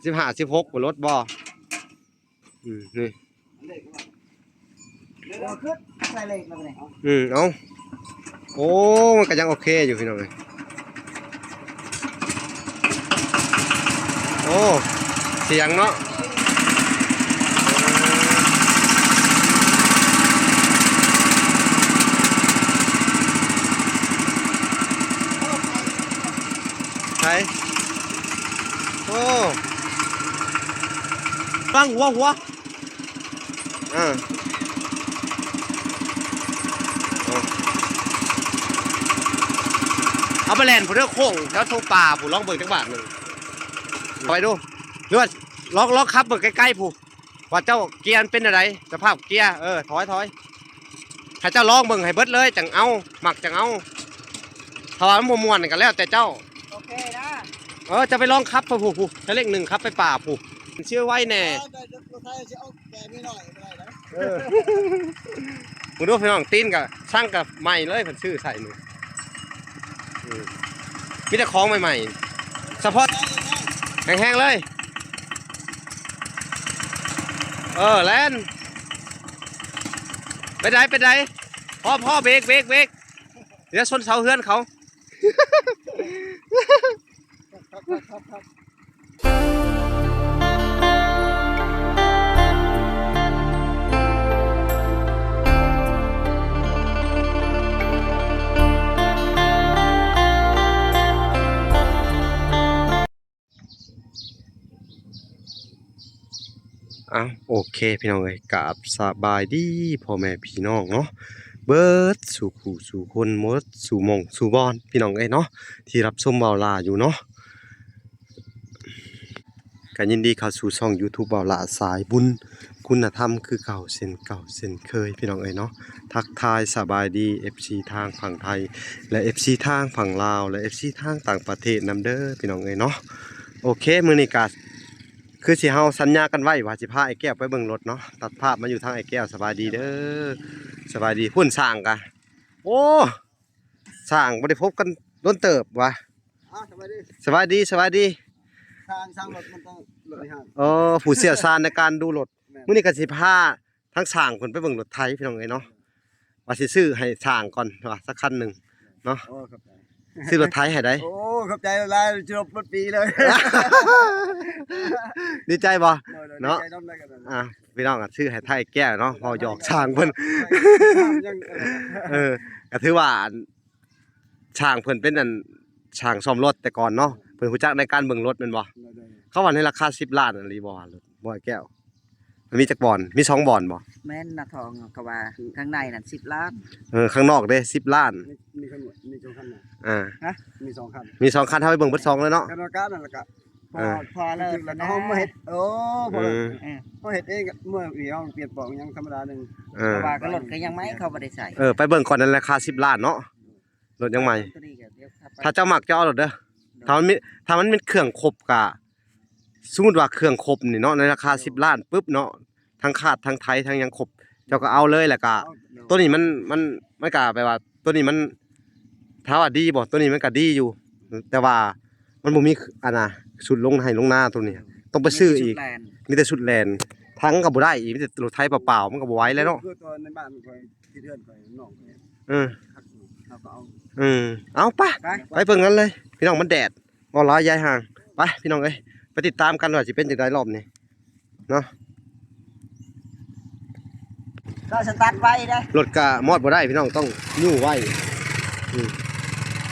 ສິບຫ້າ ສິບຫົກບໍ່ ລົດບໍ່? ອືມ ນີ້ ເດີ ເດີ ຂຶ້ນໃສ່ເລກແລ້ວນີ້ ອືມ ເອົາ ໂອ້ ມັນກໍຍັງໂອເຄຢູ່ພີ່ນ້ອງເອີຍ. ໂອ້ ສຽງເນາະ ໃສ ໂອ້ ຟັງຫົວ ຫົວ ເອີ ເອົາ ເອົາໄປແລ່ນພຸ້ນເດີ ໂຄ້ງແຖວທົ່ງປ່າພຸ້ນ ລອງເບິ່ງຈັກບາດໜຶ່ງ ໄປດູ ຫຼືວ່າລອງ ລອງຂັບເບິ່ງໃກ້ໆພຸ້ນ ວ່າເຈົ້າເກຍມັນເປັນແນວໃດ ສະພາບເກຍ ເອີ ຖອຍ ຖອຍ ໃຫ້ເຈົ້າລອງເບິ່ງໃຫ້ເບິດເລີຍ ຈັ່ງເອົາ ມັກຈັ່ງເອົາ ຖ້າວ່າມັນບໍ່ມ່ວນກໍແລ້ວແຕ່ເຈົ້າ ໂອເຄນະ ເອີ ເຈົ້າໄປລອງຂັບພຸ້ນ ຜູ້ ເຈົ້າເລກໜຶ່ງຂັບໄປປ່າພຸ້ນ ມັນຊິໄວແດ່ ເອີ ເບິ່ງດູພີ່ນ້ອງ ຕີນກໍຊ່າງກໍໃໝ່ເລີຍ ເພິ່ນຊື້ໃສ່ນີ້ ອືມ ມີແຕ່ຂອງໃໝ່ໆ ສະເພາະ ແຮງໆເລີຍ ເອີ ແລ່ນ ໄປໃດ ໄປໃດ ພໍ ພໍ ເບກ ເບກ ເບກ ດຽວຊົນເສົາເຮືອນເຂົາ. ອ້າວ ໂອເຄພີ່ນ້ອງເອີຍ ກາບສະບາຍດີພໍ່ແມ່ພີ່ນ້ອງເນາະ ເບິດສູ່ຜູ້ສູ່ຄົນ ໝົດສູ່ໝ່ອງສູ່ບ່ອນພີ່ນ້ອງເອີຍເນາະ ທີ່ຮັບຊົມບ່າວຫຼ້າຢູ່ເນາະ ກໍຍິນດີເຂົ້າສູ່ຊ່ອງຢູທູບບ່າວຫຼ້າສາຍບຸນ ຄຸນນະທຳຄືເກົ່າເຊັ່ນເກົ່າເຊັ່ນເຄີຍພີ່ນ້ອງເອີຍເນາະ ທັກທາຍສະບາຍດີເອັຟຊີທາງຝັ່ງໄທ ແລະ ເອັຟຊີທາງຝັ່ງລາວ ແລະ ເອັຟຊີທາງຕ່າງປະເທດນຳເດີພີ່ນ້ອງເອີຍເນາະ ໂອເຄ ມື້ນີ້ກະ ຄືຊິເຮົາສັນຍາກັນໄວ້ວ່າຊິພາອ້າຍແກ້ວໄປເບິ່ງລົດເນາະ ຕັດພາບມາຢູ່ທາງອ້າຍແກ້ວ ສະບາຍດີເດີ ສະບາຍດີ ພຸ້ນຊ່າງກະ ໂອ້ ຊ່າງບໍ່ໄດ້ພົບກັນດົນເຕີບວ່າ ອ້າວ ສະບາຍດີ ສະບາຍດີ ສະບາຍດີ ຊ່າງ ຊ່າງລົດມັນຕ້ອງລົດໃຫ້ຫ່າງ ເອີ ຜູ້ຊ່ຽວຊານໃນການດູລົດ ແມ່ນ ມື້ນີ້ກໍຊິພາ ທາງຊ່າງເພິ່ນໄປເບິ່ງລົດໄຖພີ່ນ້ອງເອີຍເນາະ ວ່າຊິຊື້ໃຫ້ຊ່າງກ່ອນວ່າ ສັກຄັນໜຶ່ງເນາະ ໂອ້ ຂອບໃຈ ຊື້ລົດໄຖໃຫ້ໄດ໋ ໂອ້ ຂອບໃຈຫຼາຍໆ ຈົບໝົດປີເລີຍ ດີໃຈບໍ່ ໂດຍໆ ເນາະ ດີໃຈນຳ ອ່າ ພີ່ນ້ອງກໍຊື້ໃຫ້ອ້າຍແກ້ວເນາະ ເວົ້າຫຍອກຊ່າງເພິ່ນ ຍັງ ເອີ ກໍຖືວ່າ ອັນ ຊ່າງເພິ່ນເປັນ ອັນ ຊ່າງສ້ອມລົດແຕ່ກ່ອນເນາະ ເພິ່ນຮູ້ຈັກໃນການເບິ່ງລົດແມ່ນບໍ່ ໂດຍໆ ເຂົາວ່າໃນລາຄາສິບລ້ານອີ່ຫຼີບໍ່ ລົດ ບໍ່ ອ້າຍແກ້ວ ມັນມີຈັກບ່ອນ ມີສອງບ່ອນບໍ່ ແມ່ນນະ ທອງ ເຂົາວ່າຂ້າງໃນນັ້ນສິບລ້ານ ເອີ ຂ້າງນອກເດ້ສິບລ້ານ ມີ ມີສອງ ມີສອງຄັນນະ ອ່າ ຮະ ມີສອງຄັນ ມີສອງຄັນ ເຮົາໄປເບິ່ງເບິດສອງເລີຍເນາະ ກຳນະການນັ້ນລະກະ ພໍ ພໍແລ້ວ ເຮົາມາເຮັດ ໂອ້ ພໍ ເຮົາເຮັດເອງ ເມື່ອເຮົາປ່ຽນປອກຫຍັງທຳມະດາໜຶ່ງ ເອີ ເພາະວ່າກໍລົດກໍຍັງໃໝ່ ເຂົາບໍ່ໄດ້ໃສ່ ເອີ ໄປເບິ່ງກ່ອນ ໃນລາຄາສິບລ້ານເນາະ ລົດຍັງໃໝ່ ໂຕນີ້ກໍດຽວຂັບໄປ ຖ້າເຈົ້າມັກເຈົ້າເອົາໂລດເດີ ຖ້າມັນມີ ຖ້າມັນເປັນເຄື່ອງຄົບກະ ສົມມຸດວ່າເຄື່ອງຄົບນີ້ເນາະ ໃນລາຄາສິບລ້ານປຶບເນາະ ທັງຄາດທັງໄຖທັງຫຍັງຄົບ ເຈົ້າກໍເອົາເລີຍ ແລ້ວກະ ໂຕນີ້ມັນ ມັນ ມັນກະແບບວ່າ ໂຕນີ້ມັນ ຖາມວ່າດີບໍ່ ໂຕນີ້ມັນກະດີຢູ່ ແຕ່ວ່າມັນບໍ່ມີ ອັນນ່າ ຊຸດລົງໄຮ່ລົງນາໂຕນີ້ ຕ້ອງໄປຊື້ອີກ ມີແຕ່ຊຸດແລ່ນ ມີແຕ່ຊຸດແລ່ນ ຖັງກໍບໍ່ໄດ້ອີກ ມີແຕ່ລົດໄຖເປົ່າໆ ມັນກໍບໍ່ໄຫວແລ້ວເນາະ ຄືຕົວໃນບ້ານຂ້ອຍ ທີ່ເຮືອນຂ້ອຍ ນ້ອງຂ້ອຍ ເອີ ເຮົາກໍເອົາ ເອີ ເອົາໄປ ໄປ ໄປເບິ່ງນັ້ນເລີຍ ພີ່ນ້ອງ ມັນແດດ ເວົ້າຫຼາຍຢາຍຫ່າງ ໄປ ພີ່ນ້ອງເອີຍ ໄປຕິດຕາມກັນວ່າຊິເປັນຈັ່ງໃດລອບນີ້ເນາະ ກໍສະຕາດໄວ້ເດ້ ລົດກະມອດບໍ່ໄດ້ ພີ່ນ້ອງ ຕ້ອງຍູ້ໄວ້ ອືມ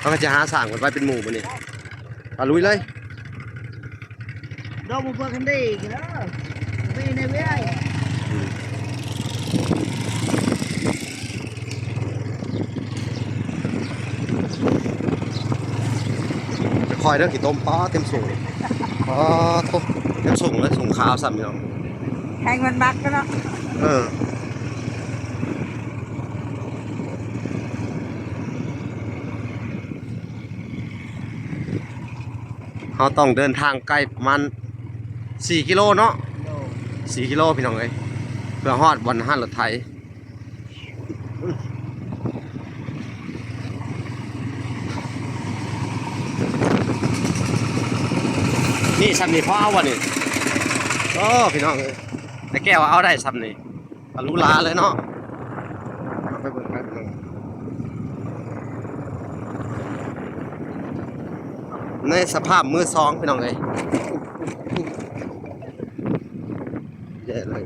ເຮົາກໍຈະຫາຊ່າງເພິ່ນໄວ້ເປັນໝູ່ມື້ນີ້ ໄປລຸຍເລີຍ ດອກບໍ່ເພິ່ນຄັນດີເດີ ໄປໃນເວຍ ອືມ ຄ່ອຍເດີ ຂີ້ຕົມ ປາ ເຕັມໂສ້ ປາໂທ້ ເຕັມໂສ້ເລີຍ ໂສ້ຂາວຊ້ຳ ພີ່ນ້ອງ ແຮງມັນມັກເນາະ ເອີ ເຮົາຕ້ອງເດີນທາງໄກປະມານສີ່ກິໂລເນາະ ໂດຍ ສີ່ກິໂລ ພີ່ນ້ອງເອີຍ ເພື່ອຮອດບ່ອນຮ້ານລົດໄຖ. ນີ້ ຊ່ຳນີ້ພໍເອົາບໍ່ນີ້? ໂອ້ ພີ່ນ້ອງເອີຍ ໄອ້ແກ້ວເອົາໄດ້ຊ່ຳນີ້ ກະຫຼູຫຼາເລີຍເນາະ. ເອົາໄປເບິ່ງກັນພີ່ນ້ອງ ໃນສະພາບມືສອງ ພີ່ນ້ອງເອີຍ ແຍ່ເລີຍ.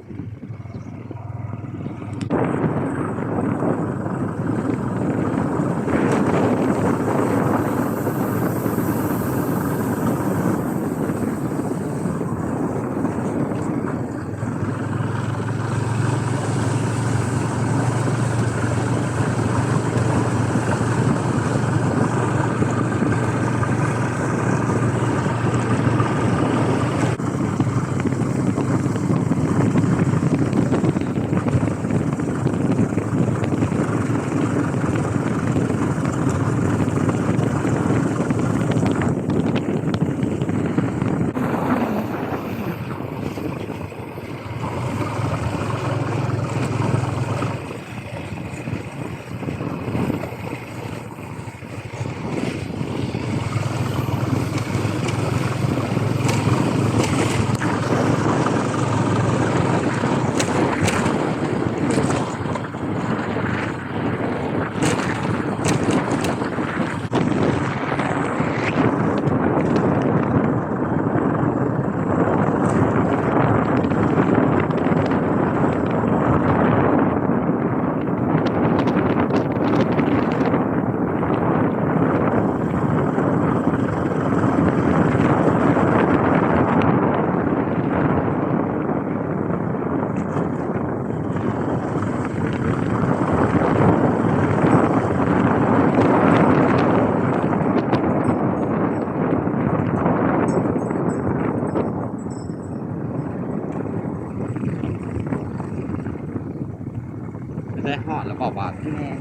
ໄດ້ຮອດແລ້ວບໍ່ບາດ? ແມ່ນ.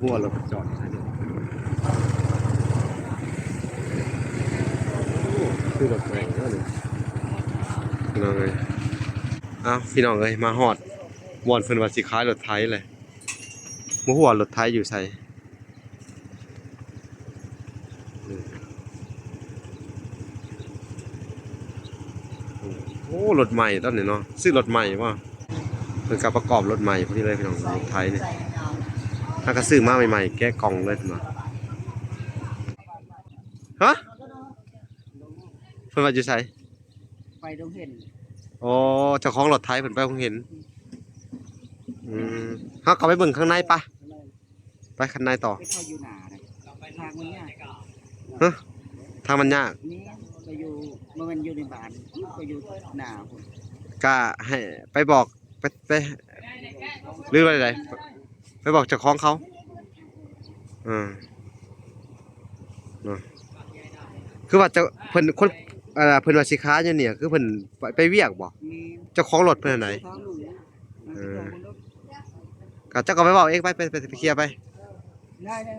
ຫົວລົດຈອດໃສ່ເດີ. ໂອ້ ຄືລົດແມ່ນເດີນີ້ ພີ່ນ້ອງເອີຍ. ເອົ້າ ພີ່ນ້ອງເອີຍ ມາຮອດບ່ອນເພິ່ນວ່າຊິຂາຍລົດໄຖແຫຼະ ບໍ່ຮູ້ວ່າລົດໄຖຢູ່ໃສ. ໂອ້ ລົດໃໝ່ຕອນນີ້ເນາະ ຊື້ລົດໃໝ່ບໍ່? ເພິ່ນກະປະກອບລົດໃໝ່ພໍດີເລີຍພີ່ນ້ອງ ລົດໄຖນີ້ ຫາກະຊື້ມາໃໝ່ໆ ແກະກ່ອງເລີຍເພິ່ນວ່າ. ຮະ? ເພິ່ນວ່າຢູ່ໃສ? ໄປດົງເຫັນ. ອໍ ເຈົ້າຂອງລົດໄຖເພິ່ນໄປດົງເຫັນ. ອືມ ເຮົາເຂົ້າໄປເບິ່ງຂ້າງໃນປະ. ໄປຄັນໃດຕໍ່? ໄປເຂົ້າຢູ່ໜ້າເດ້ ທາງມັນຍາກ. ຮະ? ທາງມັນຍາກ? ແມ່ນ ໄປຢູ່ ບໍ່ແມ່ນຢູ່ໃນບ້ານ ໄປຢູ່ໜ້າພຸ້ນ. ກະໃຫ້ໄປບອກ ໄປ ໄປ ຫຼືວ່າໃດ? ໄປບອກເຈົ້າຂອງເຂົາ. ເອີ ເນາະ ຄືວ່າເຈົ້າ ເພິ່ນ ຄົນ ເອີ ເພິ່ນວ່າຊິຂາຍຢູ່ນີ້ ຄືເພິ່ນໄປ ໄປວຽກບໍ່? ແມ່ນ. ເຈົ້າຂອງລົດເພິ່ນອັນໃດ? ເຈົ້າຂອງລົດ. ເອີ ກະເຈົ້າກໍໄປເວົ້າເອງໄປ ໄປ ໄປ ໄປເຄຍໄປ. ໄດ້ ໄດ້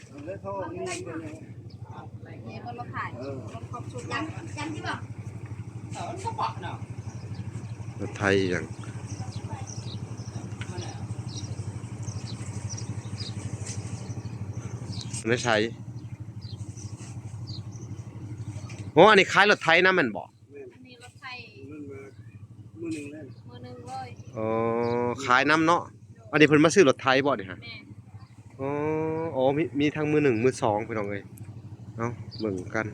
ເອີ ເລີຍໂທນີ້ ນີ້ເພິ່ນມາຂາຍ ເອີ ລົດຄອບຊຸດນະ ເອີ ມັນກໍເບາະເນາະ ລົດໄຖອີ່ຫຍັງ ໃນໃສ? ໂອ້ ອັນນີ້ຂາຍລົດໄຖນຳແມ່ນບໍ່? ແມ່ນ ອັນນີ້ລົດໄຖ ມັນມາມື້ໜຶ່ງແລ້ວ ມື້ໜຶ່ງເລີຍ. ອໍ ຂາຍນຳເນາະ ອັນນີ້ເພິ່ນມາຊື້ລົດໄຖບໍ່ນີ້ຫະ? ແມ່ນ. ອໍ ໂອ້ ມີ ມີທັງມືໜຶ່ງມືສອງພີ່ນ້ອງເອີຍ ເອົ້າ ເບິ່ງກັນ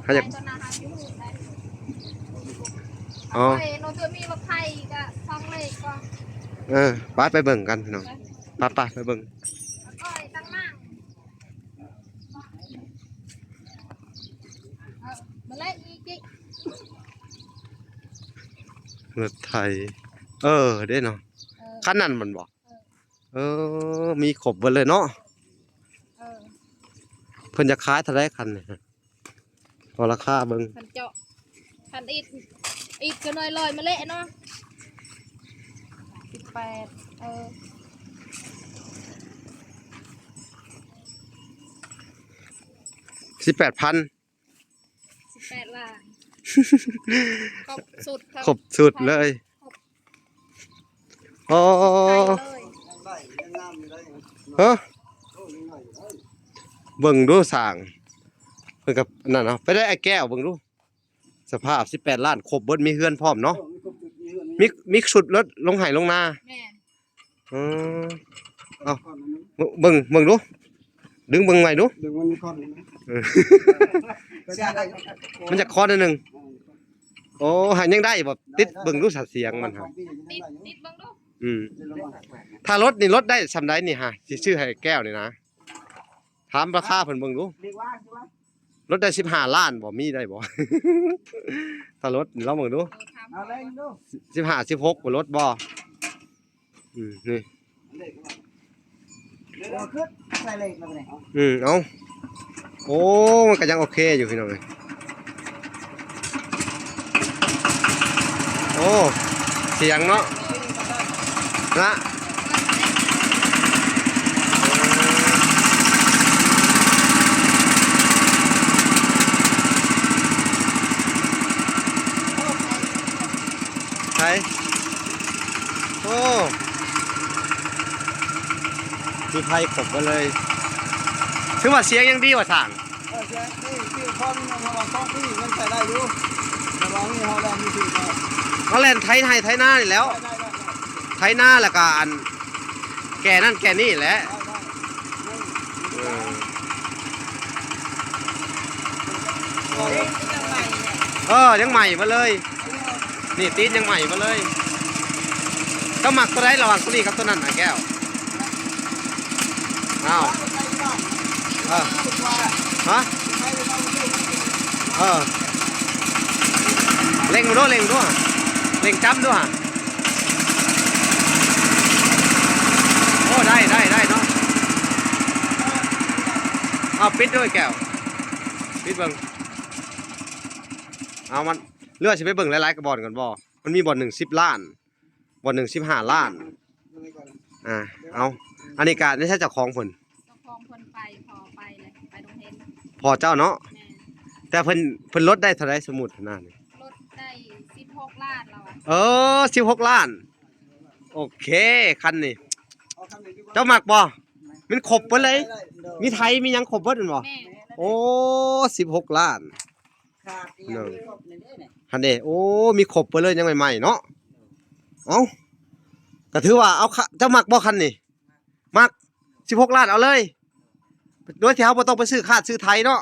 ໃຜຢາກ ອໍ ໂຕນີ້ມີລົດໄຖກະສອງເລກກວ່າ ເອີ ໄປ ໄປເບິ່ງກັນພີ່ນ້ອງ ໄປ ໄປ ໄປເບິ່ງ ລົດໄຖ ເອີ ເດ້ເນາະ ເອີ ຄັນນັ້ນແມ່ນບໍ່? ເອີ ເອີ ມີຄົບເບິດເລີຍເນາະ ເອີ ເພິ່ນຢາກຂາຍເທົ່າໃດຄັນນີ້? ເອົາລາຄາເບິ່ງ ຄັນເຈາະ ຄັນອີດ ອີດກະໜ້ອຍລອຍມາແຫຼະເນາະ ສິບແປດ ເອີ ສິບແປດພັນ ສິບແປດລ້ານ ຄົບຊຸດ ຄົບຊຸດເລີຍ ຄົບ ອໍ ເອີ ເບິ່ງດູຊ່າງ ກັບອັນນັ້ນເນາະ ໄປໄດ້ອ້າຍແກ້ວເບິ່ງດູ ສະພາບສິບແປດລ້ານ ຄົບເບິດ ມີເຮືອນພ້ອມເນາະ ເອີ ມີຄົບເບິດ ມີເຮືອນ ມີ ມີ ມີຊຸດລົດລົງໄຮ່ລົງນາ ແມ່ນ ເອີ ເອົາ ເບິ່ງ ເບິ່ງດູ ດຶງເບິ່ງໃໝ່ດູ ດຶງມັນມີຄອນໜຶ່ງ ເອີ ມັນຈະຄອນໜຶ່ງ ເອີ ໂອ້ ຫາຍັງໄດ້ບໍ່ ຕິດເບິ່ງດູສະ ສຽງມັນຫາ ຕິດ ຕິດເບິ່ງດູ ອືມ ຖ້າລົດນີ້ລົດໄດ້ສ່ຳໃດນີ້ຫາ ຊິຊື້ໃຫ້ແກ້ວນີ້ນະ ຖາມລາຄາເພິ່ນເບິ່ງດູ ລົດໄດ້ສິບຫ້າລ້ານບໍ່ ມີໄດ້ບໍ່ ຖ້າລົດນີ້ລອງເບິ່ງດູ ເອີ ຖາມ ເອົາເລີຍດູ ສິບຫ້າ ສິບຫົກບໍ່ ລົດບໍ່ ອືມ ນີ້ ເອີ ຄືໃສ່ເລກແລ້ວນີ້ ອືມ ເອົາ ໂອ້ ມັນກໍຍັງໂອເຄຢູ່ພີ່ນ້ອງເອີຍ ໂອ້ ສຽງເນາະ ນະ ໃສ ໂອ້ ມີໄຟຄົບເບິດເລີຍ ຖືວ່າສຽງຍັງດີວ່າຊ່າງ ເອີ ແຕ່ນີ້ຄືພໍມີເງິນເຮົາວ່າສອງປີມັນໃຊ້ໄດ້ຢູ່ ແຕ່ວ່ານີ້ເຮົາແລ່ນມີທີ່ເນາະ ເຮົາແລ່ນໄຖໄຮ່ໄຖນານີ້ແຫຼ້ວ ໄຖນາແລ້ວກໍອັນ ແກ່ນັ້ນແກ່ນີ້ແຫຼະ ເອີ ຍັງໃໝ່ເບິດເລີຍ ນີ້ຕີນຍັງໃໝ່ເບິດເລີຍ ເຈົ້າມັກຕົວໃດລະຫວ່າງຕົວນີ້ກັບຕົວນັ້ນນະແກ້ວ ອ້າວ ເອີ ຮະ ເອີ ເລັ່ງມາດູ ເລັ່ງມາດູ ເລັ່ງຈຳດູຫະ ໂອ້ ໄດ້ ໄດ້ ໄດ້ເນາະ ເອົາ ປິດດ້ວຍແກ້ວ ປິດເບິ່ງ ເອົາ ມັນ ຫຼືວ່າຊິໄປເບິ່ງຫຼາຍໆ ກະບ່ອນກ່ອນບໍ່ ມັນມີບ່ອນໜຶ່ງສິບລ້ານ ບ່ອນໜຶ່ງສິບຫ້າລ້ານ ອ່າ ເອົາ ອັນນີ້ກະໃນໃສເຈົ້າຂອງເພິ່ນ ເຈົ້າຂອງເພິ່ນໄປ ພໍ່ໄປແລ້ວ ໄປໂຮງຮຽນ ພໍ່ເຈົ້າເນາະ ແມ່ນ ແຕ່ເພິ່ນ ເພິ່ນລົດໄດ້ເທົ່າໃດສົມມຸດຫັ້ນນະ ລົດໄດ້ສິບຫົກລ້ານລາວ ເອີ ສິບຫົກລ້ານ ໂອເຄ ຄັນນີ້ ເຈົ້າມັກບໍ່ ມັນຄົບເບິດເລີຍ ມີໄຖ ມີຫຍັງຄົບເບິດແມ່ນບໍ່ ແມ່ນ ໂອ້ ສິບຫົກລ້ານ ຂາດອີ່ຫຍັງມີຄົບນີ້ເດ້ນີ້ ຫັ້ນເດ້ ໂອ້ ມີຄົບເບິດເລີຍ ຍັງໃໝ່ໆເນາະ ເອົ້າ ກະຖືວ່າເອົາ ເຈົ້າມັກບໍ່ຄັນນີ້ ມັກ ສິບຫົກລ້ານ ເອົາເລີຍ ໂດຍທີ່ເຮົາບໍ່ຕ້ອງໄປຊື້ຄາດຊື້ໄຖເນາະ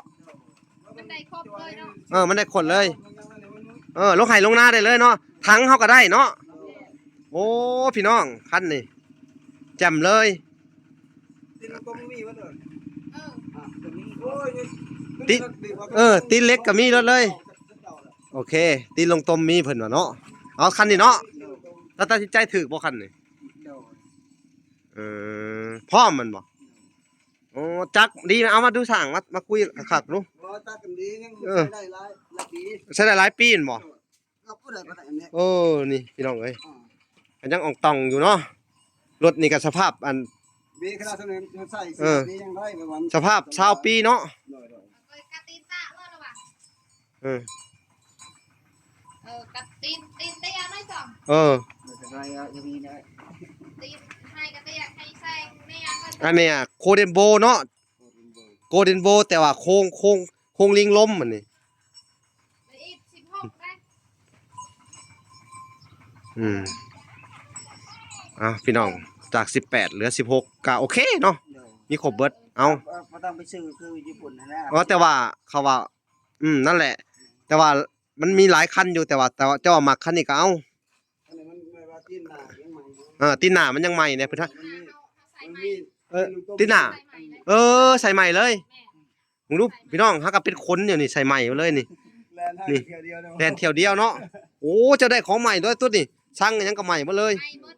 ມັນໄດ້ຄົບເລີຍເນາະ ເອີ ມັນໄດ້ຄົບເລີຍ ເອີ ລົງໄຮ່ລົງນາໄດ້ເລີຍເນາະ ຖັງເຮົາກໍໄດ້ເນາະ ໂອ້ ພີ່ນ້ອງ ຄັນນີ້ ແຈ່ມເລີຍ ຕີນລົງຕົມມີເບິດເລີຍ ເອີ ຕີນ ເອີ ຕີນເຫຼັກກໍມີເບິດເລີຍ ໂອເຄ ຕີນລົງຕົມມີເພິ່ນວ່າເນາະ ເອົາຄັນນີ້ເນາະ ເຈົ້າຕັດສິນໃຈຖືກບໍ່ຄັນນີ້ ໂດຍ ເອີ ພ້ອມແມ່ນບໍ່ ໂອ້ ຈັກດີນະ ເອົາມາດູຊ່າງ ມາ ມາຄຸຍຄັກໆດູ ບໍ່ ຈັກກັນດີ ຍັງ ເອີ ໃຊ້ໄດ້ຫຼາຍ ຫຼາຍປີ ໃຊ້ໄດ້ຫຼາຍປີແມ່ນບໍ່ ເອີ ເອົາຜູ້ໃດມາໄດ້ອັນນີ້ ເອີ ນີ້ພີ່ນ້ອງເອີຍ ອ່າ ກໍຍັງອ່ອງຕ່ອງຢູ່ເນາະ ລົດນີ້ກໍສະພາບອັນ ເບຂະໜາດເທົ່ານັ້ນໃຊ້ ເອີ ເບຍັງໄດ້ປະມານ ສະພາບຊາວປີເນາະ ໂດຍໆ ເອີ ກະຕີນຕະເລີຍລະວ່າ ເອີ ເອີ ກັບຕີນ ຕີນເຕຍໜ້ອຍສອງ ເອີ ເອີ ສະບາຍເອົາ ຈະມີໄດ້ ຕີນໃຫ້ກະເຕຍໃຫ້ໃສ່ແມ່ຫຍັງກໍ ອັນນີ້ Golden Boy ເນາະ Golden Boy ແຕ່ວ່າໂຄງ ໂຄງ ໂຄງລິງລົມອັນນີ້ ອີກສິບຫົກໄດ້ ອືມ ເອົາ ພີ່ນ້ອງ ຈາກສິບແປດເຫຼືອສິບຫົກ ກະໂອເຄເນາະ ໂດຍ ມີຄົບເບິດ ເອົາ ບໍ່ ບໍ່ຕ້ອງໄປຊື້ຄືຍີ່ປຸ່ນຫັ້ນນະ ເອີ ແຕ່ວ່າເຂົາວ່າ ອືມ ນັ້ນແຫຼະ ແຕ່ວ່າ ມັນມີຫຼາຍຄັນຢູ່ ແຕ່ວ່າ ແຕ່ວ່າເຈົ້າມັກຄັນນີ້ກໍເອົາ ອັນນີ້ມັນແບບວ່າຕີນໜ້າຍັງໃໝ່ ເອີ ຕີນໜ້າມັນຍັງໃໝ່ແດ່ ເພິ່ນ ມັນມີ ມັນມີ ເອີ ຕີນໜ້າ ເອີ ໃສ່ໃໝ່ເລີຍ ເບິ່ງດູພີ່ນ້ອງ ຫາກະເປັນຂົນຢູ່ນີ້ ໃສ່ໃໝ່ເລີຍນີ້ ແລ່ນ ນີ້ ແລ່ນທ່ຽວດຽວເນາະ ແລ່ນທ່ຽວດຽວເນາະ ໂອ້ ເຈົ້າໄດ້ຂອງໃໝ່ດ້ວຍ ຕົວນີ້ ຊັງຫຍັງກໍໃໝ່ເບິດເລີຍ ໃໝ່ເບິດ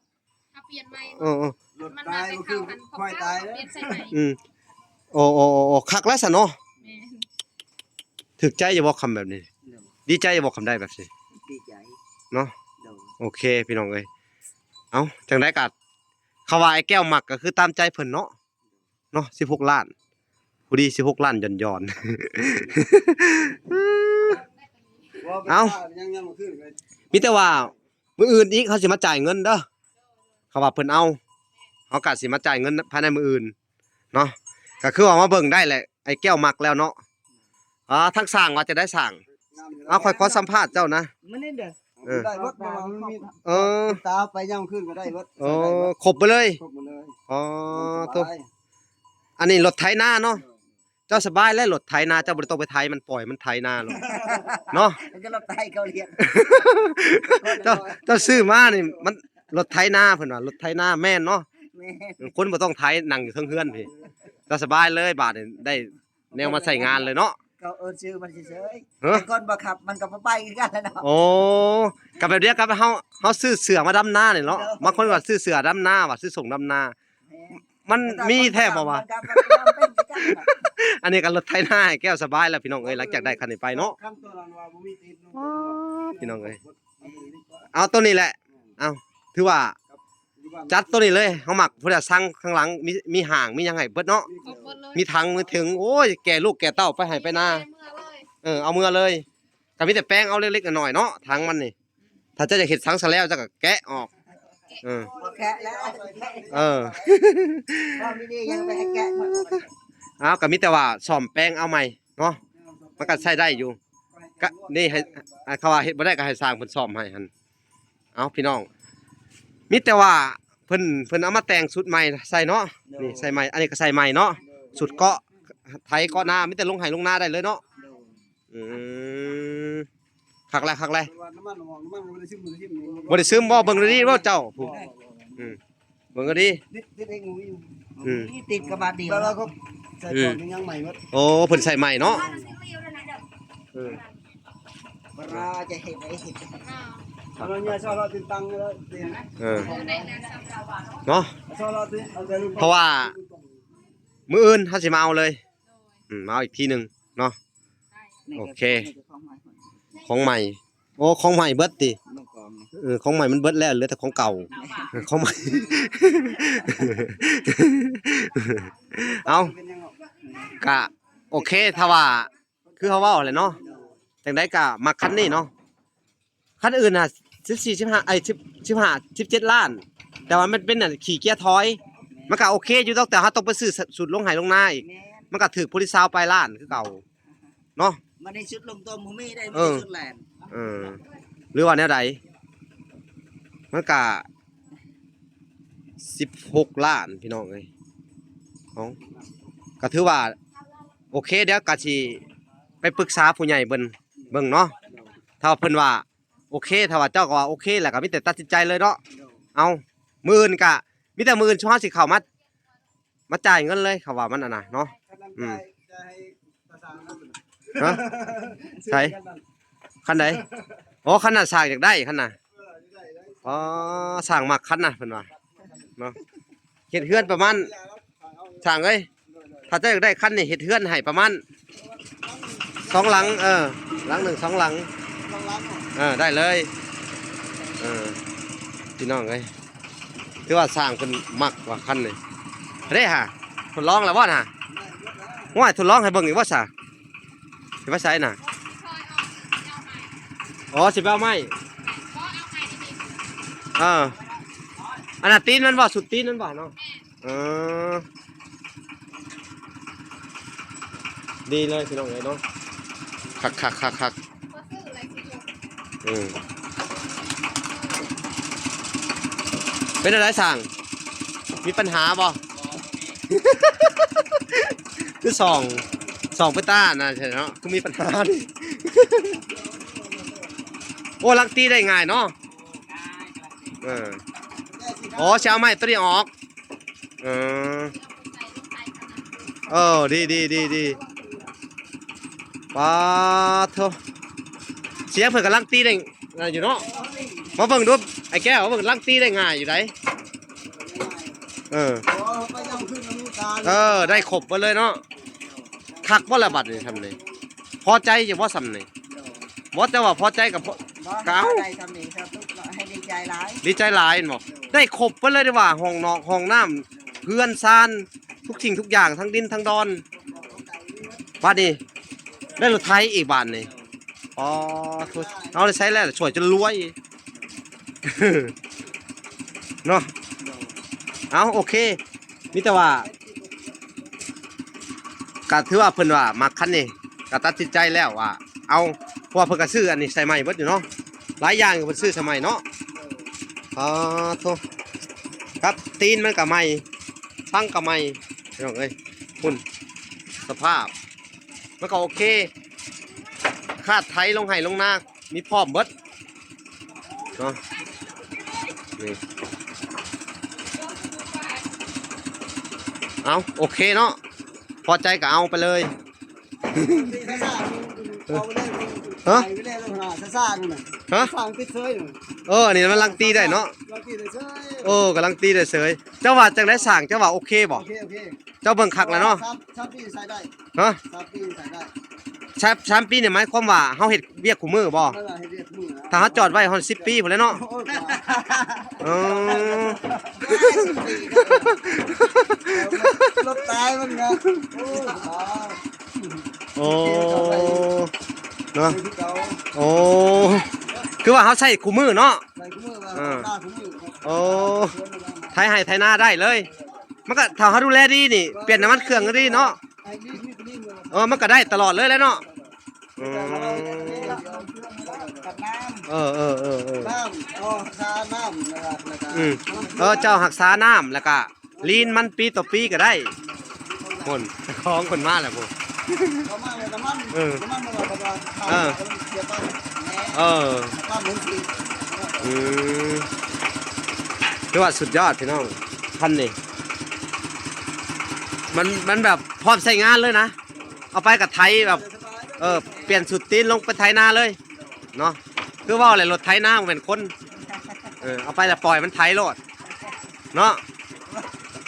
ເຮົາປ່ຽນໃໝ່ ເອີໆ ລົດຕາຍບໍ່ຄືຄວາຍຕາຍເດີ ປ່ຽນໃສ່ໃໝ່ ອືມ ໂອ້ໆໆ ຄັກແລ້ວຊັ້ນເນາະ ແມ່ນ ຖືກໃຈຢູ່ບໍ່ຄຳແບບນີ້ ໂດຍ ດີໃຈຢູ່ບໍ່ຄຳໄດ້ແບບນີ້ ດີໃຈເນາະ ໂດຍ ໂອເຄ ພີ່ນ້ອງເອີຍ ເອົ້າ ຈັ່ງໃດກໍ ເຂົາວ່າອ້າຍແກ້ວມັກກໍຄືຕາມໃຈເພິ່ນເນາະ ເນາະ ສິບຫົກລ້ານ ຜູ້ດີສິບຫົກລ້ານຢອນໆ ເອົ້າ ມີແຕ່ວ່າ ມື້ອື່ນອີກເຮົາຊິມາຈ່າຍເງິນເດີ ເຂົາວ່າເພິ່ນເອົາ ເຮົາກະຊິມາຈ່າຍເງິນພາຍໃນມື້ອື່ນເນາະ ກະຄືວ່າມາເບິ່ງໄດ້ແຫຼະ ອ້າຍແກ້ວມັກແລ້ວເນາະ ອ່າ ທາງຊ່າງວ່າຈະໄດ້ຊ່າງ ເອົາ ຂ້ອຍຂໍສຳພາດເຈົ້ານະ ມື້ນີ້ເດີ ເອີ ໄດ້ເບິດ ເພາະວ່າມັນມີ ເອີ ຕາໄປຍາມຄືນກໍໄດ້ເບິດ ໂອ້ ໃສ່ໄດ້ເບິດ ຄົບໄປເລີຍ ຄົບໝົດເລີຍ ອໍ ໂຕ ອັນນີ້ລົດໄຖນາເນາະ ເຈົ້າສະບາຍແລ້ວ ລົດໄຖນາ ເຈົ້າບໍ່ໄດ້ຕ້ອງໄປໄຖມັນ ປ່ອຍມັນໄຖນາໂລດເນາະ ມັນກໍລົດໄຖເຂົາລ້ຽງ ເຈົ້າ ເຈົ້າຊື້ມານີ້ມັນລົດໄຖນາ ເພິ່ນວ່າລົດໄຖນາ ແມ່ນເນາະ ແມ່ນ ຄົນບໍ່ຕ້ອງໄຖ ນັ່ງຢູ່ເທິງເຮືອນພີ້ ເຈົ້າສະບາຍເລີຍ ບາດນີ້ໄດ້ ແນວມາໃຊ້ງານເລີຍເນາະ ກໍເອີ້ນຊື່ມັນເສີຍໆ ຮະ ແຕ່ກ່ອນບໍ່ຂັບມັນກໍບໍ່ໄປຄືກັນແຫຼະເນາະ ໂອ້ ກໍແບບດຽວກັບເຮົາ ເຮົາຊື້ເສື້ອມາດຳນານີ້ເນາະ ເອີ ບາງຄົນກໍຊື້ເສື້ອດຳນາວ່າ ຊື້ສົ້ງດຳນາ ແມ່ນ ມັນມີແທ້ບໍ່ວະ ມັນກໍ ມັນກໍເປັນຄືກັນນະ ອັນນີ້ກໍລົດໄຖນາໃຫ້ແກ້ວສະບາຍແລ້ວ ພີ່ນ້ອງເອີຍ ຫຼັງຈາກໄດ້ຄັນນີ້ໄປເນາະ ຄັນຕົວນັ້ນວ່າບໍ່ມີຕິດເນາະ ອໍ ພີ່ນ້ອງເອີຍ ເອົາໂຕນີ້ແຫຼະ ເອົາ ຖືວ່າຈັດໂຕນີ້ເລີຍ ເຮົາມັກ ຜູ້ໃດສັ່ງຂ້າງຫຼັງ ມີ ມີຫາງ ມີຫຍັງໃຫ້ເບິດເນາະ ມີຖັງ ມີເຖິງ ໂອ້ຍ ແກ່ລູກແກ່ເຕົ້າໄປໄຮ່ໄປນາ ເອີ ເອົາເມືອເລີຍ ກໍມີແຕ່ແປງເອົາເລັກໆນ້ອຍໆເນາະ ຖັງມັນນີ້ ຖ້າເຈົ້າຢາກເຮັດສັງຊະແລ້ວ ເຈົ້າກໍແກະອອກ ເອີ ບໍ່ແຄະແລ້ວ ເອີ ເວົ້າດີໆ ຍັງໄປໃຫ້ແກະໝົດ ອ້າວ ກໍມີແຕ່ວ່າສ້ອມແປງເອົາໃໝ່ເນາະ ມັນກໍໃຊ້ໄດ້ຢູ່ ກະນີ້ໃຫ້ ອັນ ເຂົາວ່າເຮັດບໍ່ໄດ້ກໍໃຫ້ຊ່າງເພິ່ນສ້ອມໃຫ້ຫັ້ນ ເອົ້າ ພີ່ນ້ອງ ມີແຕ່ວ່າເພິ່ນ ເພິ່ນເອົາມາແຕ່ງຊຸດໃໝ່ໃສ່ເນາະ ໂດຍ ນີ້ໃສ່ໃໝ່ ອັນນີ້ກໍໃສ່ໃໝ່ເນາະ ໂດຍ ຊຸດເກາະໄຖເກາະນາ ມີແຕ່ລົງໄຮ່ລົງນາໄດ້ເລີຍເນາະ ໂດຍ ອືມ ຄັກແລ້ວ ຄັກແລ້ວ ແຕ່ວ່ານ້ຳມັນ ນ້ຳມັນບໍ່ໄດ້ຊຶມ ບໍ່ໄດ້ຊຶມ ບໍ່ໄດ້ຊຶມບໍ່ ເບິ່ງດີໆບໍ່ເຈົ້າ ບໍ່ ຜູ້ ບໍ່ ອືມ ເບິ່ງກໍດີ ຕິດ ຕິດເອງຢູ່ ອືມ ນີ້ຕິດກະບາດດຽວ ແຕ່ວ່າເຂົາໃສ່ ອືມ ກ່ອນຍັງໃໝ່ໝົດ ໂອ້ ເພິ່ນໃສ່ໃໝ່ເນາະ ເອີ ປາຈະເຮັດໄດ້ເຮັດ ເອົາເນາະ ເນາະ ເພາະວ່າມື້ອື່ນເຮົາຊິມາເອົາເລີຍ ອືມ ມາເອົາອີກທີໜຶ່ງເນາະ ໂອເຄ ຂອງໃໝ່ ໂອ້ ຂອງໃໝ່ເບິດຕິ ເອີ ຂອງໃໝ່ມັນເບິດແລ້ວ ເຫຼືອແຕ່ຂອງເກົ່າ ຂອງໃໝ່ ເອົ້າ ກະໂອເຄ ຖ້າວ່າຄືເຮົາເວົ້າແຫຼະເນາະ ຈັ່ງໃດກະມັກຄັນນີ້ເນາະ ຄັນອື່ນນະ ສິບສີ່ ສິບຫ້າ ເອີຍ ສິບ ສິບຫ້າ ສິບເຈັດລ້ານ ແຕ່ວ່າມັນເປັນອັນຂີ້ເກຍຖອຍ ມັນກະໂອເຄຢູ່ດອກ ແຕ່ເຮົາຕ້ອງໄປຊື້ຊຸດລົງໄຮ່ລົງນາອີກ ມັນກະຖືກຜູ້ທີ່ຊາວປາຍລ້ານຄືເກົ່າ ເນາະ ມັນໃຫ້ຊຸດລົງຕົວບໍ່ມີໄດ້ ເອີ ມີແຕ່ຊຸດແລ່ນ ເອີ ຫຼືວ່າແນວໃດ ມັນກະສິບຫົກລ້ານ ພີ່ນ້ອງເອີຍ ເອົ້າ ກໍຖືວ່າໂອເຄ ດຽວກໍຊິໄປປຶກສາຜູ້ໃຫຍ່ເພິ່ນເບິ່ງເນາະ ຖ້າວ່າເພິ່ນວ່າໂອເຄ ຖ້າວ່າເຈົ້າກໍວ່າໂອເຄ ແລ້ວກໍມີແຕ່ຕັດສິນໃຈເລີຍເນາະ ເອົ້າ ມື້ອື່ນກໍມີແຕ່ມື້ອື່ນຊຸມເຮົາຊິເຂົ້າມາ ມາຈ່າຍເງິນເລີຍ ເຂົາວ່າມັນອັນນະເນາະ ອືມ ຮະ ໃສ ຄັນໃດ ອໍ ຄັນນັ້ນຊ່າງຢາກໄດ້ ຄັນນະ ອໍ ຊ່າງມັກຄັນນະ ເພິ່ນວ່າເນາະ ເຮັດເຮືອນປະມານ ຊ່າງເອີຍ ຖ້າເຈົ້າຢາກໄດ້ຄັນນີ້ ເຮັດເຮືອນໃຫ້ປະມານສອງຫຼັງ ເອີ ຫຼັງໜຶ່ງສອງຫຼັງ ເອີ ໄດ້ເລີຍ ເອີ ພີ່ນ້ອງເອີຍ ຖືວ່າຊ່າງເພິ່ນມັກວ່າຄັນນີ້ ເດ້ຫາ ທົດລອງແລ້ວບໍ່ນະ ໂອ້ຍ ທົດລອງໃຫ້ເບິ່ງອີກບໍ່ຊະ ຊິໄປໃສນະ ອໍ ຊິໄປເອົາໄມ້ ເອີ ອັນນັ້ນຕີນມັນບໍ່ ສຸດຕີນມັນບໍ່ເນາະ ເອີ ດີເລີຍພີ່ນ້ອງເອີຍເນາະ ຄັກໆໆໆ ອືມ ເປັນຈັ່ງໃດຊ່າງ ມີປັນຫາບໍ່? ຄືສ່ອງ ສ່ອງໄປຕານະເນາະ ຄືມີປັນຫານີ້ ໂອ້ ລັກຕີໄດ້ງ່າຍເນາະ ເອີ ໂອ້ ຊິເອົາໄມ້ໂຕນີ້ອອກ ເອີ ເອີ ດີໆໆໆ ປາດໂທ້ ສຽງເພິ່ນກຳລັງຕີໄດ້ ນັ້ນຢູ່ເນາະ ມາເບິ່ງດູ ໄອ້ແກ້ວ ມາເບິ່ງ ກຳລັງຕີໄດ້ງ່າຍຢູ່ໃດ ເອີ ເອີ ໄດ້ຄົບເບິດເລີຍເນາະ ຄັກບໍ່ລະບັດນີ້ ຊ່ຳນີ້ ພໍໃຈຢູ່ບໍ່ຊ່ຳນີ້? ບໍ່ ແຕ່ວ່າພໍໃຈກໍພໍ ບໍ່ ກໍເອົາ ໄດ້ຊ່ຳນີ້ ຊ່ຳນີ້ກໍໃຫ້ດີໃຈຫຼາຍ ດີໃຈຫຼາຍແມ່ນບໍ່? ໄດ້ຄົບເບິດເລີຍເດ້ວ່າ ຫ້ອງນອກ ຫ້ອງນ້ຳ ເຮືອນຊານ ທຸກສິ່ງທຸກຢ່າງ ທັງດິນທັງດອນ ບາດນີ້ໄດ້ລົດໄຖອີກບາດນີ້ ອໍ ໂທ້ ເອົາໄດ້ໃຊ້ແລ້ວ ຊ່ວຍຈົນລວຍ ເນາະ ເອົາ ໂອເຄ ມີແຕ່ວ່າ ກະຖືວ່າເພິ່ນວ່າມັກຄັນນີ້ ກໍຕັດສິນໃຈແລ້ວວ່າເອົາ ເພາະວ່າເພິ່ນກໍຊື້ອັນນີ້ໃສ່ໃໝ່ເບິດຢູ່ເນາະ ຫຼາຍຢ່າງເພິ່ນຊື້ໃສ່ໃໝ່ເນາະ. ປາໂທ້ ກັບຕີນມັນກໍໃໝ່ ສັງກໍໃໝ່ ພີ່ນ້ອງເອີຍ ພຸ້ນ ສະພາບ ມັນກໍໂອເຄ ຄາດໄຖລົງໄຮ່ລົງນາ ມີພ້ອມເບິດເນາະ ນີ້ ເອົາ ໂອເຄເນາະ ພໍໃຈກໍເອົາໄປເລີຍ. ຮະ? ເອີ ອັນນີ້ມັນລັງຕີໄດ້ເນາະ ເອີ ກຳລັງຕີໄດ້ເສີຍ. ເຈົ້າວ່າຈັ່ງໃດຊ່າງ ເຈົ້າວ່າໂອເຄບໍ່? ໂອເຄ ໂອເຄ ເຈົ້າເບິ່ງຄັກແລ້ວເນາະ ສາມ ສາມປີໃຊ້ໄດ້ ຮະ ສາມປີໃຊ້ໄດ້ ສາມ ສາມປີນີ້ໝາຍຄວາມວ່າເຮົາເຮັດວຽກຄູ່ມື້ບໍ່? ເອີ ເຮັດວຽກຄູ່ມື້ ຖ້າເຮົາຈອດໄວ້ຮອດສິບປີພຸ້ນແຫຼະເນາະ ໂອ້ຍ ເອີ ສິບປີ ລົດຕາຍມັນນະ ໂອ້ຍ ໂອ້ ເນາະ ໂອ້ ຄືວ່າເຮົາໃຊ້ຄູ່ມື້ເນາະ ໃຊ້ຄູ່ມື້ ເອີ ໂອ້ ໄຖໄຮ່ໄຖນາໄດ້ເລີຍ ມັນກໍ ຖ້າເຮົາດູແລດີນີ້ ປ່ຽນນ້ຳມັນເຄື່ອງດີເນາະ ເອີ ມັນກໍໄດ້ຕະຫຼອດເລີຍແຫຼະເນາະ ອືມ ເອີ ເອີ ເອີ ເອີ ອືມ ເອີ ເຈົ້າຮັກສານ້ຳ ແລ້ວກະລີນມັນປີຕໍ່ປີກໍໄດ້ ພຸ້ນ ຂອງເພິ່ນມາແລ້ວພຸ້ນ ເຂົາມາແລ້ວນ້ຳມັນ ເອີ ນ້ຳມັນມັນວ່າ ເອີ ເອີ ນ້ຳມັນມັນຊິ ອືມ ຖືວ່າສຸດຍອດພີ່ນ້ອງ ຄັນນີ້ ມັນ ມັນແບບ ພ້ອມໃຊ້ງານເລີຍນະ ເອົາໄປກໍໄຖແບບ ເອີ ປ່ຽນສູດຕີນລົງໄປໄຖນາເລີຍເນາະ ຄືເວົ້າແຫຼະ ລົດໄຖນາບໍ່ແມ່ນຄົນ ເອີ ເອົາໄປແລ້ວປ່ອຍມັນໄຖໂລດເນາະ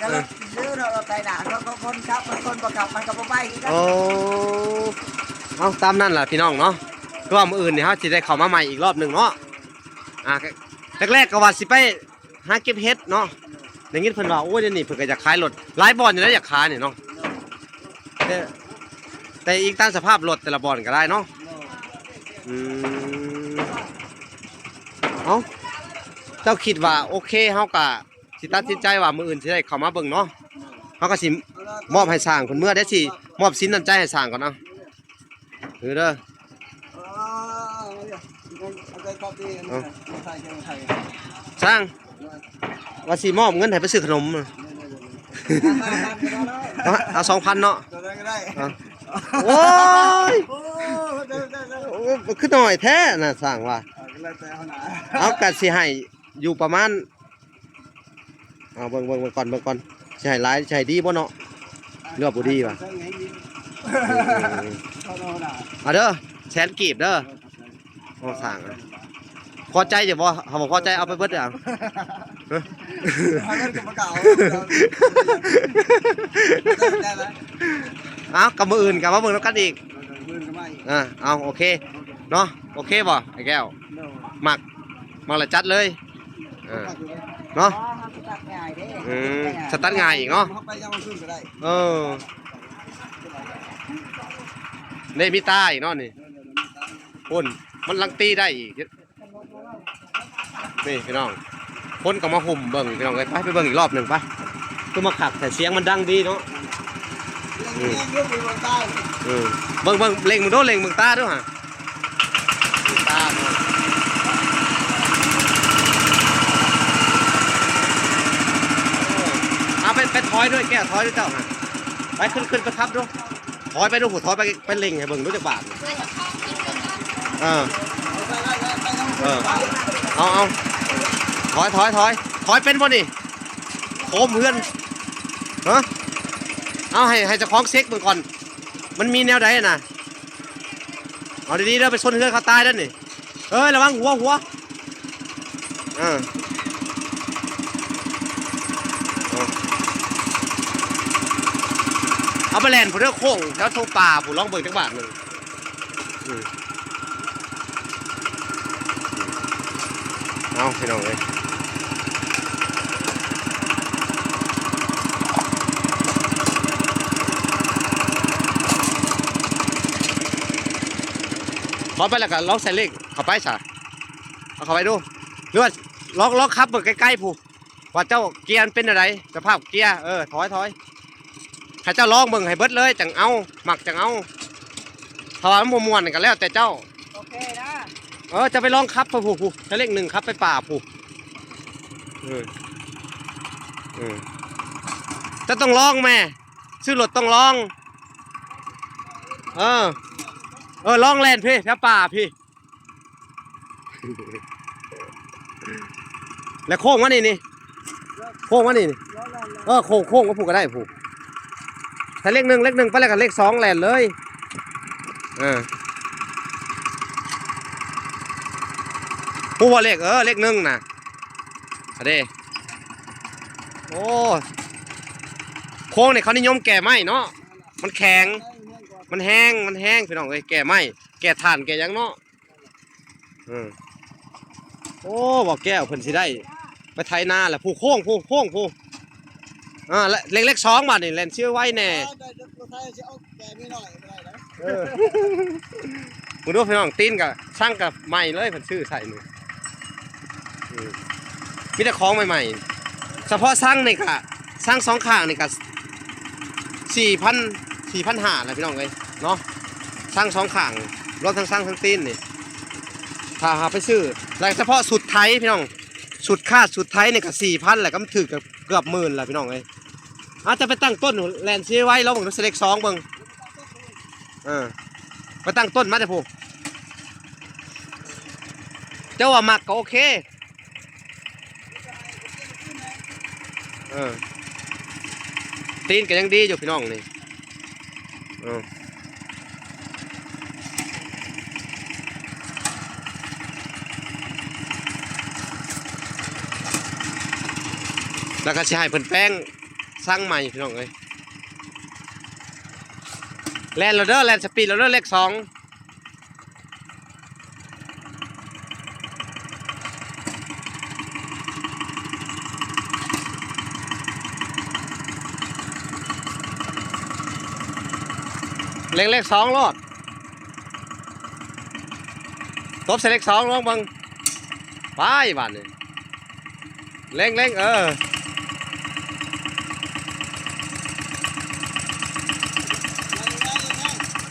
ກໍລົດ ເອີ ຫຼືລົດໄຖນາ ຄົນ ຄົນຂັບ ຄົນບໍ່ຂັບ ມັນກໍບໍ່ໄປຄືກັນ ໂອ້ ເອົາຕາມນັ້ນລະພີ່ນ້ອງເນາະ ຄືວ່າມື້ອື່ນນີ້ເຮົາຊິໄດ້ເຂົ້າມາໃໝ່ອີກລອບໜຶ່ງເນາະ ອ່າ ແລກໆກໍວ່າຊິໄປ ຫາເກັບເຫັດເນາະ ໄດ້ຍິນເພິ່ນວ່າ ໂອ້ຍ ດຽວນີ້ເພິ່ນກໍຢາກຂາຍລົດ ຫຼາຍບ່ອນຢູ່ນະຢາກຂາຍນີ້ເນາະ ແຕ່ ແຕ່ອີງຕາມສະພາບລົດແຕ່ລະບ່ອນກໍໄດ້ເນາະ ອືມ ເອົ້າ ເຈົ້າຄິດວ່າໂອເຄ ເຮົາກໍຊິຕັດສິນໃຈວ່າມື້ອື່ນຊິໄດ້ເຂົ້າມາເບິ່ງເນາະ ເຮົາກໍຊິມອບໃຫ້ຊ່າງເພິ່ນເມືອ ດຽວຊິມອບສິນນ້ຳໃຈໃຫ້ຊ່າງກ່ອນເນາະ. ເອີເດີ ເອີ ຊ່າງ ວ່າຊິມອບເງິນໃຫ້ໄປຊື້ຂະໜົມ ເອົາ ເອົາສອງພັນເນາະ ໂອ້ຍ ໂອ້ ຄືໜ້ອຍແທ້ນະ ຊ່າງວ່າ ເອົາ ກະຊິໃຫ້ຢູ່ປະມານ ເອົາເບິ່ງ ເບິ່ງ ເບິ່ງກ່ອນ ເບິ່ງກ່ອນ ຊິໃຫ້ຫຼາຍ ຊິໃຫ້ດີບໍ່ເນາະ ຫຼືວ່າບໍ່ດີວະ ເອົາເດີ ແສນກີບເດີ ໂອ້ ສ້າງ ພໍໃຈຢູ່ບໍ່ ຖ້າບໍ່ພໍໃຈເອົາໄປເບິດເດີ ເອົາ ກັບມື້ອື່ນກໍມາເບິ່ງນຳກັນອີກ ເອີ ເອົາ ໂອເຄເນາະ ໂອເຄບໍ່ ໄອ້ແກ້ວ ມັກ ມັກລະຈັດເລີຍ ເອີ ເນາະ ອືມ ສະຕາດງ່າຍອີກເນາະ ເອີ ເດ້ ມີຕາອີກເນາະນີ້ ພຸ້ນ ມັນລັງຕີໄດ້ອີກ ນີ້ພີ່ນ້ອງ ຄົນກໍມາຫຸ້ມເບິ່ງພີ່ນ້ອງເອີຍ ໄປ ໄປເບິ່ງອີກລອບໜຶ່ງໄປ ຄືມາຄັກແທ້ ສຽງມັນດັງດີເນາະ ອືມ ເບິ່ງ ເບິ່ງ ເລັງເບິ່ງດູ ເລັງເບິ່ງຕາດູຫາ ເອົາໄປ ໄປຖອຍດ້ວຍແກ້ວ ຖອຍດ້ວຍເຈົ້າຫາ ໄປ ຂຶ້ນ ຂຶ້ນໄປຂັບດູ ຖອຍໄປດູ ຖອຍໄປ ໄປເລັງໃຫ້ເບິ່ງດູຈັກບາດ ເອີ ເອີ ເອົາ ເອົາ ຖອຍ ຖອຍ ຖອຍ ຖອຍເປັນບໍ່ນີ້ ໂຄມເຮືອນ ຮະ ເອົາ ໃຫ້ ໃຫ້ເຈົ້າຂອງເຊັກເບິ່ງກ່ອນ ມັນມີແນວໃດນະ ເອົາດີໆເດີ ໄປຊົນເຮືອນເຂົາຕາຍເດີນີ້ ເອີຍ ລະວັງຫົວ ຫົວ ເອີ ເອົາ ເອົາໄປແລ່ນພຸ້ນເດີ ໂຄ້ງແຖວໂທງປ່າພຸ້ນ ລອງເບິ່ງຈັກບາດໜຶ່ງ ອືມ ເອົາ ພີ່ນ້ອງເອີຍ ເຂົ້າໄປແລ້ວກໍລອງໃສ່ເລກເຂົ້າໄປຊະ ເອົາເຂົ້າໄປດູ ຫຼືວ່າລອງ ລອງຂັບເບິ່ງໃກ້ໆພຸ້ນ ວ່າເຈົ້າເກຍມັນເປັນແນວໃດ ສະພາບເກຍ ເອີ ຖອຍ ຖອຍ ໃຫ້ເຈົ້າລອງເບິ່ງໃຫ້ເບິດເລີຍ ຈັ່ງເອົາ ມັກຈັ່ງເອົາ ຖ້າວ່າມັນບໍ່ມ່ວນກໍແລ້ວແຕ່ເຈົ້າ. ໂອເຄນະ. ເອີ ຈະໄປລອງຂັບໄປພຸ້ນ ພຸ້ນ ໃຊ້ເລກໜຶ່ງຂັບໄປປ່າພຸ້ນ. ເອີ ເອີ ເຈົ້າຕ້ອງລອງແມ້ ຊື້ລົດຕ້ອງລອງ. ເອີ ເອີ ລອງແລ່ນພີ້ ແຖວປ່າພີ້. ແລ້ວໂຄ້ງມານີ້ນີ້ ໂຄ້ງມານີ້ນີ້ ເອີ ໂຄ້ງ ໂຄ້ງມາພຸ້ນກໍໄດ້ພຸ້ນ. ຖ້າເລກໜຶ່ງ ເລກໜຶ່ງໄປແລ້ວກໍເລກສອງແລ່ນເລີຍ. ເອີ ຮູ້ບໍ່ເລກ ເອີ ເລກໜຶ່ງນະ ອະເດ້. ໂອ້ ໂຄ້ງນີ້ເຂົານິຍົມແກ່ໄມ້ເນາະ ມັນແຂງ ມັນແຮງ ມັນແຮງ ພີ່ນ້ອງເອີຍ ແກ່ໄມ້ ແກ່ຖ່ານ ແກ່ຫຍັງເນາະ. ເອີ ໂອ້ ບໍ່ແກ້ວເພິ່ນຊິໄດ້ໄປໄຖນາແລ້ວ ຜູ້ໂຄ້ງ ຜູ້ໂຄ້ງ ຜູ້ ອ່າ ເລກ ເລກສອງບາດນີ້ ແລ່ນຊິໄວແດ່. ເອີ ເບິ່ງດູພີ່ນ້ອງ ຕີນກະ ຊັງກະໃໝ່ເລີຍ ເພິ່ນຊື້ໃສ່ນີ້. ອືມ ມີແຕ່ຂອງໃໝ່ໆ ສະເພາະຊັງນີ້ກະ ຊັງສອງຂ້າງນີ້ກະ ສີ່ພັນ ສີ່ພັນຫ້າແຫຼະພີ່ນ້ອງເອີຍເນາະ ຊັງສອງຂ້າງ ລວມທັງຊັງທັງຕີນນີ້ ຖ້າຫາໄປຊື້ ແລະສະເພາະຊຸດໄຖພີ່ນ້ອງ ຊຸດຄາດຊຸດໄຖນີ້ກໍສີ່ພັນແຫຼະ ກໍມັນຖືກເກືອບໝື່ນແຫຼະພີ່ນ້ອງເອີຍ. ອາດຈະໄປຕັ້ງຕົ້ນ ແລ່ນຊິໄວລອງເບິ່ງດູ ເລກສອງເບິ່ງ ເອີ ໄປຕັ້ງຕົ້ນມາເດ້ຜູ້ ເຈົ້າວ່າມັກກໍໂອເຄ. ເອີ ຕີນກໍຍັງດີຢູ່ພີ່ນ້ອງນີ້ ເອີ ແລ້ວກໍຊິໃຫ້ເພິ່ນແປງ ສ້າງໃໝ່ພີ່ນ້ອງເອີຍ. ແລ່ນແລ້ວເດີ ແລ່ນສະປີດແລ້ວເດີ ເລກສອງ ເລັ່ງເລກສອງໂລດ ຕົບໃສ່ເລກສອງ ລອງເບິ່ງ ໄປບາດນີ້. ເລັ່ງໆ ເອີ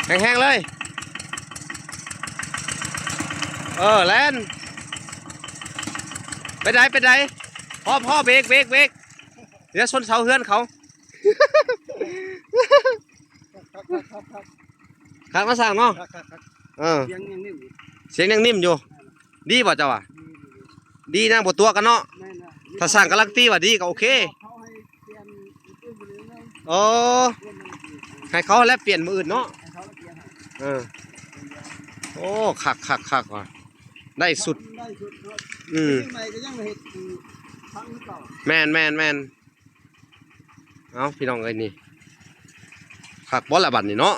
ແຮງໆ ເລີຍ ເອີ ແລ່ນ ໄປໃດ ໄປໃດ ພໍ ພໍ ເບກ ເບກ ເບກ ດຽວຊົນເສົາເຮືອນເຂົາ ຄັກເນາະ ຊ່າງເນາະ ຄັກໆໆ ເອີ ສຽງຍັງນິ້ມຢູ່ ສຽງຍັງນິ້ມຢູ່ ດີບໍ່ເຈົ້າວ່າ ດີນະ ບໍ່ຕົວະກັນເນາະ ແມ່ນລະ ຖ້າຊ່າງກາລັນຕີວ່າດີກໍໂອເຄ ເຂົາໃຫ້ປ່ຽນມື້ອື່ນ ອໍ ເພິ່ນໃຫ້ເຂົາແລະປ່ຽນມື້ອື່ນເນາະ ໃຫ້ເຂົາແລະປ່ຽນໃຫ້ ເອີ ໂອ້ ຄັກໆໆ ວ່າ ໄດ້ສຸດ ໄດ້ສຸດເນາະ ອືມ ໃໝ່ກໍຍັງເຮັດຢູ່ ພັງຄືເກົ່າ ແມ່ນໆໆ ເອົາ ພີ່ນ້ອງເອີຍ ນີ້ ຄັກບໍ່ລະບັດນີ້ເນາະ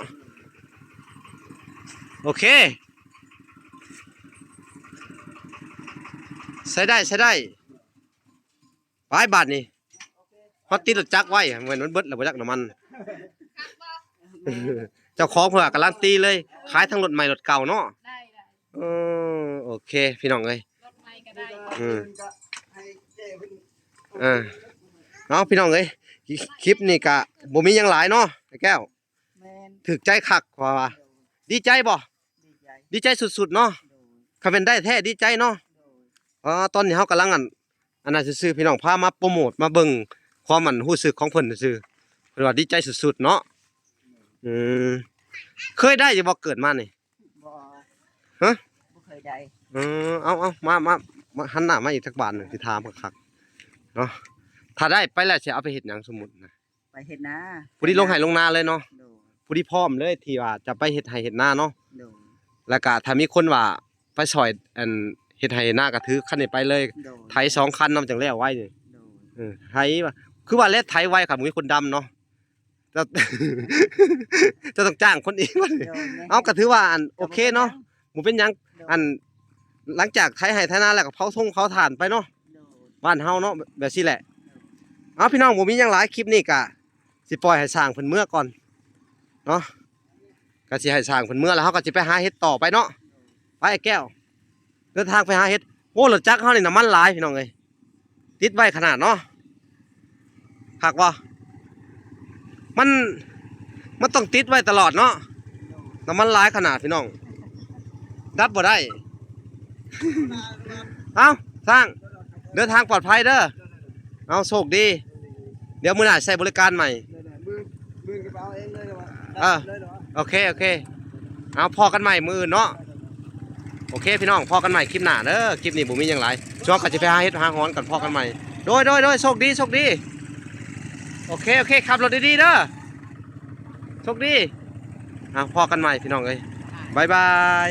ໂອເຄ ໃຊ້ໄດ້ ໃຊ້ໄດ້ ໄປບາດນີ້ ເຮົາຕິດລົດຈັກໄວ້ ແມ່ນມັນເບິດແລ້ວບໍ່ຈັກນ້ຳມັນ ເຈົ້າຂອງເພິ່ນວ່າກາລັນຕີເລີຍ ຂາຍທັງລົດໃໝ່ລົດເກົ່າເນາະ ໄດ້ ເອີ ໂອເຄ ພີ່ນ້ອງເອີຍ ລົດໃໝ່ກໍໄດ້ ອືມ ເອີ ເອົາ ພີ່ນ້ອງເອີຍ ຄລິບນີ້ກະບໍ່ມີຫຍັງຫຼາຍເນາະ ໄອ້ແກ້ວ ແມ່ນ ຖືກໃຈຄັກ ເພາະວ່າ ໂດຍ ດີໃຈບໍ່? ດີໃຈ ດີໃຈສຸດໆ ເນາະ ໂດຍ ຄັນແມ່ນໄດ້ແທ້ດີໃຈເນາະ ໂດຍ ອໍ ຕອນນີ້ເຮົາກຳລັງ ອັນ ອັນນັ້ນຊື່ໆ ພີ່ນ້ອງ ພາມາໂປຣໂມດ ມາເບິ່ງຄວາມ ອັນ ຮູ້ສຶກຂອງເພິ່ນຊື່ໆ ເພິ່ນວ່າດີໃຈສຸດໆ ເນາະ ອືມ ເຄີຍໄດ້ຢູ່ບໍ່ເກີດມານີ້? ບໍ່ ຮະ? ບໍ່ເຄີຍໄດ້ ເອີ ເອົາໆ ມາ ມາ ມາ ຫັນໜ້າມາອີກຈັກບາດໜຶ່ງ ຊິຖາມຄັກໆ ເນາະ ຖ້າໄດ້ໄປແລ້ວຊິເອົາໄປເຮັດຫຍັງ ສົມມຸດນະ? ໄປເຮັດນາ ຜູ້ທີ່ລົງໄຮ່ລົງນາເລີຍເນາະ ໂດຍ ຜູ້ທີ່ພ້ອມເລີຍທີ່ວ່າຈະໄປເຮັດໄຮ່ເຮັດນາເນາະ ໂດຍ ແລ້ວກະຖ້າມີຄົນວ່າໄປຊ່ອຍ ອັນ ເຮັດໄຮ່ເຮັດນາກະຖືຄັນນີ້ໄປເລີຍ ໂດຍ ໄຖສອງຄັນນຳຈັ່ງແລ້ວໄວນີ້ ໂດຍ ເອີ ໄຖວ່າ ຄືວ່າແຫຼະໄຖໄວຄັນບໍ່ມີຄົນດຳເນາະ ເຈົ້າ ເຈົ້າຕ້ອງຈ້າງຄົນອີກ ໂດຍ ເອົາ ກະຖືວ່າ ອັນ ໂອເຄເນາະ ບໍ່ເປັນຫຍັງ ໂດຍ ອັນ ຫຼັງຈາກໄຖໄຮ່ໄຖນາແລ້ວກະເຜົາທົ່ງເຜົາຖ່ານໄປເນາະ ໂດຍ ບ້ານເຮົາເນາະ ແບບ ແບບຊີ້ແຫຼະ ເອົາ ພີ່ນ້ອງ ບໍ່ມີຫຍັງຫຼາຍ ຄລິບນີ້ກະຊິປ່ອຍໃຫ້ຊ່າງເພິ່ນເມືອກ່ອນເນາະ ກະຊິໃຫ້ຊ່າງເພິ່ນເມືອ ແລ້ວເຮົາກະຊິໄປຫາເຫັດຕໍ່ໄປເນາະ ໄປ ອ້າຍແກ້ວ ເດີນທາງໄປຫາເຫັດ ໂອ້ ລົດຈັກເຮົານີ້ນ້ຳມັນຫຼາຍ ພີ່ນ້ອງເອີຍ ຕິດໄວຂະໜາດເນາະ ຄັກບໍ່? ມັນ ມັນຕ້ອງຕິດໄວຕະຫຼອດເນາະ ນ້ຳມັນຫຼາຍຂະໜາດພີ່ນ້ອງ ດັບບໍ່ໄດ້. ເອົ້າ ຊ່າງ ເດີນທາງປອດໄພເດີ. ເອົາ ໂຊກດີ ດຽວມື້ໜ້າໃຊ້ບໍລິການໃໝ່. ມື້ອື່ນ ມື້ອື່ນກໍໄປເອົາເອງເລີຍ ເອີ ເລີຍເນາະ. ໂອເຄ ໂອເຄ ເອົາ ພໍ້ກັນໃໝ່ມື້ອື່ນເນາະ. ໂອເຄພີ່ນ້ອງ ພໍ້ກັນໃໝ່ຄລິບໜ້າເດີ. ຄລິບນີ້ບໍ່ມີຫຍັງຫຼາຍ ຊ່ວງກໍຈະໄປຫາເຫັດຫາຫອນກັນ. ພໍ້ກັນໃໝ່ ໂດຍ ໂດຍ ໂດຍ ໂຊກດີ ໂຊກດີ. ໂອເຄ ໂອເຄ ຂັບລົດດີໆເດີ ໂຊກດີ. ເອົາ ພໍ້ກັນໃໝ່ພີ່ນ້ອງເອີຍ ບາຍບາຍ.